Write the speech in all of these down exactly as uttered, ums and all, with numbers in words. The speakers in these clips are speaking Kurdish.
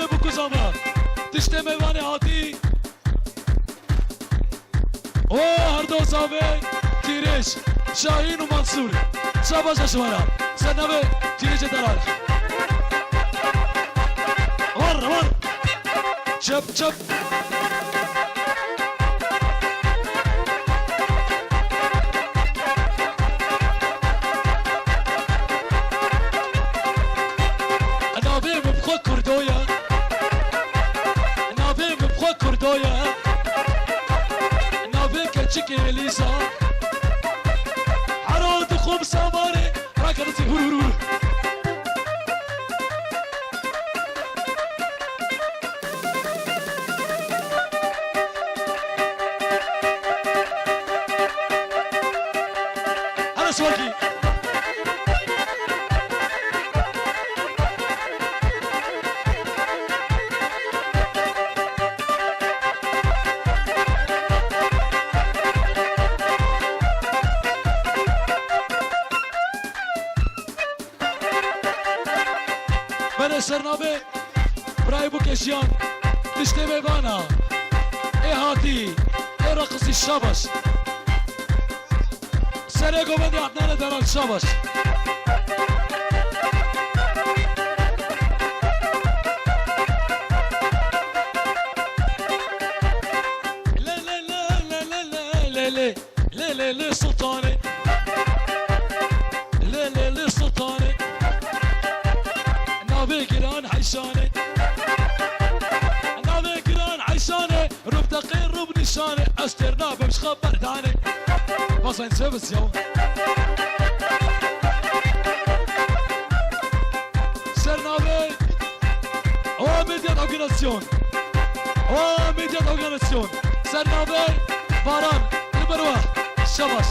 Bûk û zava. Tiştê mêvanê hatî. O her do zavê Tîrêj, Şahîn û Mansûr. Şabaş e ji we re. Ser navê Tîrêjê delal. War, war. Çep, çep. Navê min bi xwe Kurdo ye. Navê min bi xwe Kurdo ye. Navê keçikê Elîza. Hero dixwim samarê. Rakirin hur hur hur. Hadi Swarkî. Bere sernavê birayê Bûkê Jiyan, tiştê mêvana, ê hatî, ê reqisî şabaş. Serê govendê Adnanê delal şabaş. Lê, lê, lê, lê, lê, lê, lê, lê, lê. Lê lê lê Sultanê. Lê lê lê Sultanê. Navê giran Eyşanê. Navê giran Eyşanê. Rûb deqê rûb nîşanê. Ez têr nabim ji xwe berdanê. Vazen Sevizya. Ser navê Oa Medya Dominasyon. Oa Medya Dominasyon. Ser navê Baran. Li ber we. Şabaş.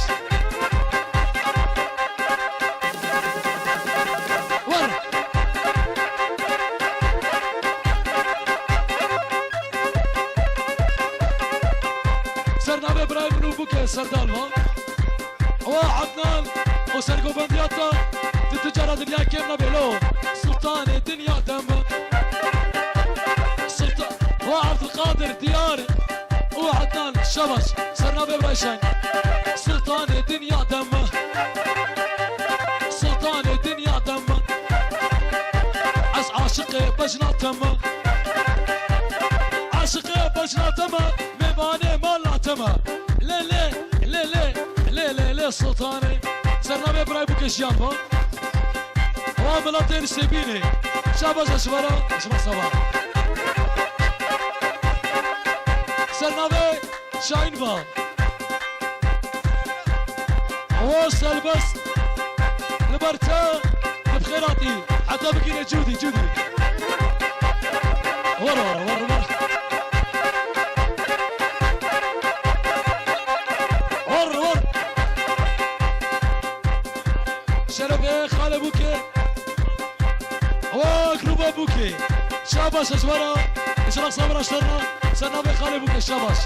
War. Ser navê birayê min û Bûkê Serdal va. Oa Adnan û sergovendiya te di tu cara dinya kêm nabê lo. Sultanê dinya dem. Sultan, oa Abdulkadir Diyar û Adnan şabaş. Ser navê birayê Şahin. Sultanê dinya dem. Sultanê dinya dem. Ez aşiqê bejna te me. Aşiqê bejna te me. Mêvanê mala te me. Lê lê, lê lê, lê lê lê Sultanê. Ser navê birayê Bûkê Jiyan va. Wa miletên Sêbînê. Şabaş e ji we re, ji me sava. Ser navê Şahin va. O serbest. Li ber te, li bi xêr hatî. Heta bigîne Cûdî, Cûdî. War, war, war, war. War, war. Şerefê xalê Bûkê. Wa grûba Bûkê. Şabaş e ji we re. Ji rexsa min re şerna. Ser navê xalê Bûkê şabaş.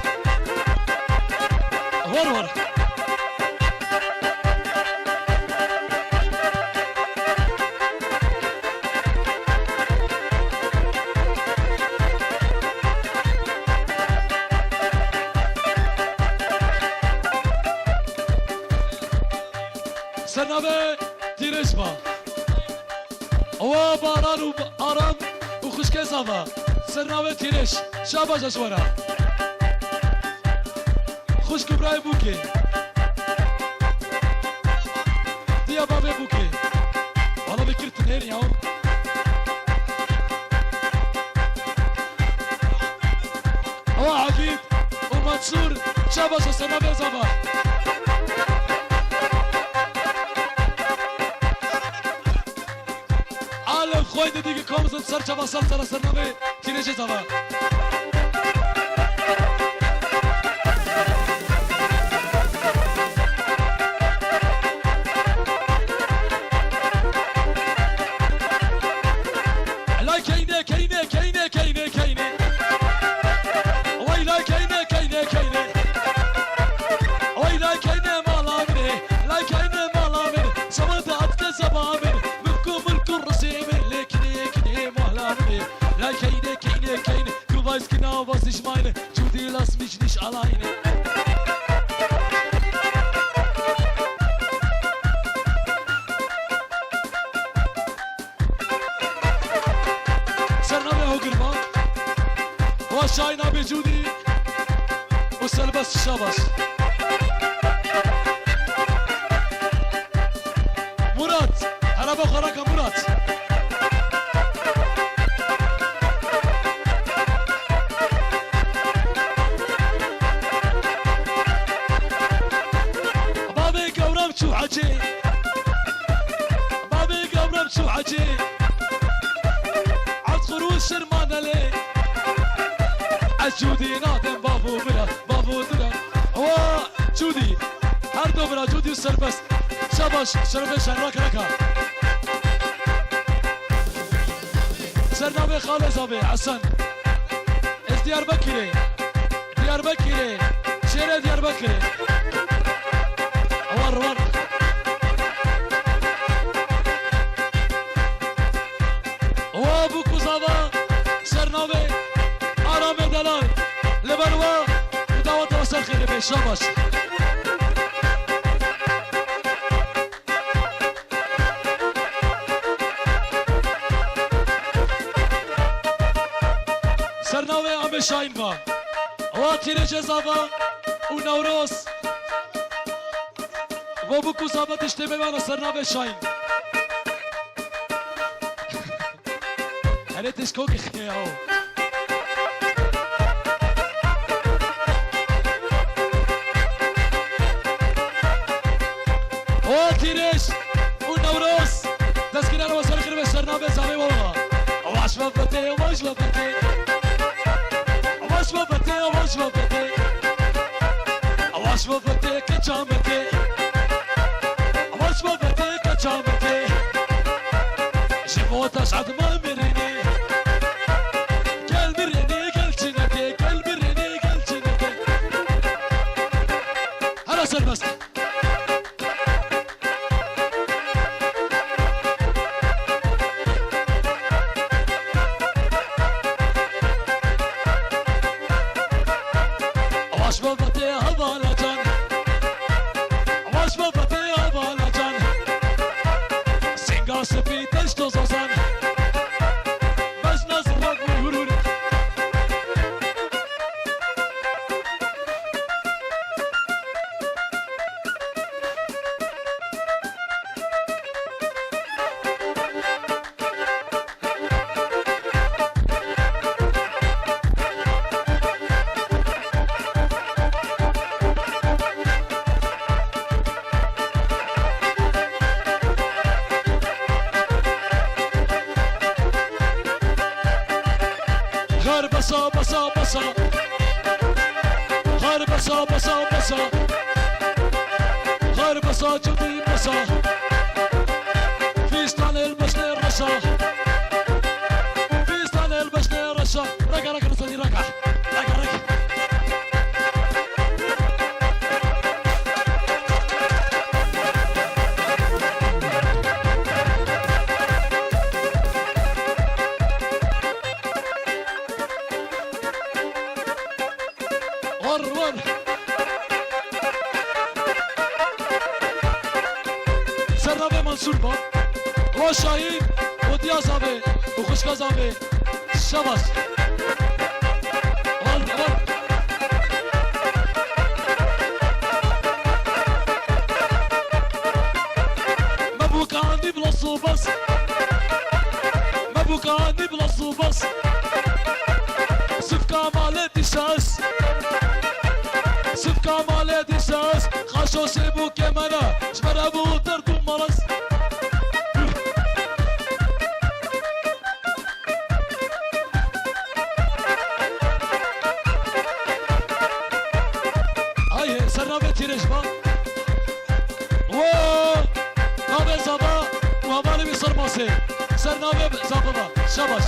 War war. Ser navê Tîrêj ba. Ewa Baran û Aram û xwişkê Zava. Ser navê Tîrêj. Şabaş e ji we re. Xwişk û birayê Bûkê. Diya babê Bûkê. Wala vê kir tinêr ya. Ewa Egîd û Mansûr. Şabaş e ser navê Zava. Alem xwendê dîgî komizin ser çava ser sera ser navê Tîrêjê Zava. Lay keyne, keyne, keyne, keyne, keyne. Way lay keyne, keyne, keyne. Way lay keyne mala min e, lay keyne mala min e. Şaban de atke zaba min e. Milku, milku rizê min e, lê kinê, kinê mala min e. Lay keyne, Es genau, was ich meine. Judy, lass mich nicht alleine. Ser navê Hogirvan. Wa şayî navê Judy. Û Selbest, şabaş. Murat, ereba xwe rake Murat. Bavê gewrem çû hecê. Bavê gewrem çû hecê. Erd xurû şirmanelê. Ez Cûdî nadim bavû bira, bavû dira. Wa Cûdî. Her do bira Cûdî û Serbest. Şabaş, şerefê şerrak reka. Ser navê Xalê Zavê, Hesen. Ez Diyarbekirê. Diyarbekirê. Şêrê Diyarbekirê. War, war. Wa bû ku zava ser navê Aramê Delal. Li ber wa û daweta ser xêrê bê. Şabaş. Ser navê Amê Şahin va. Wa Tîrêjê zava û Newroz. Vo bû ku zava tiştê bê vana ser navê Şahin. Hele tişko ki xeyaw. O Tîrêj û Newroz. Destgîran ve ser xirve ser navê zavê wala. Avaş ve fetê, avaş ve fetê. Avaş ve fetê, avaş ve fetê. Avaş ve fetê, keçamete. Avaş ve fetê, keçamete. Ji bo te şad me mirinê. Gel mirinê, gel çinekê, gel mirinê, gel çinekê. Hele serbest. Avaş babetê hevala can. Avaş babetê hevala can. Singa spî teşto zozan. Bejna zirwek vur vur vur. Xer besa, besa, besa. Xer besa, besa, besa. Xer besa, cudî besa. Fîstan el beşne reşa. Fîstan el beşne reşa. Raka, raka, raka, raka. Raka, raka. War, war. Ser navê Mansûr ba. Wa Şahîn û diya zavê û xwişka zavê. Şabaş. War, war. Me bû kanî bila sobas. Me bû kanî bila sobas. Sifka malê dîşas. Sifka malê dîşas. Xaşo sê bû kemena. Ji me re bû derd û maraz. Ay, ser navê Tîrêj ba. Wo! Navê zava û hevalê wî ser masê. Ser navê zava ba. Şabaş.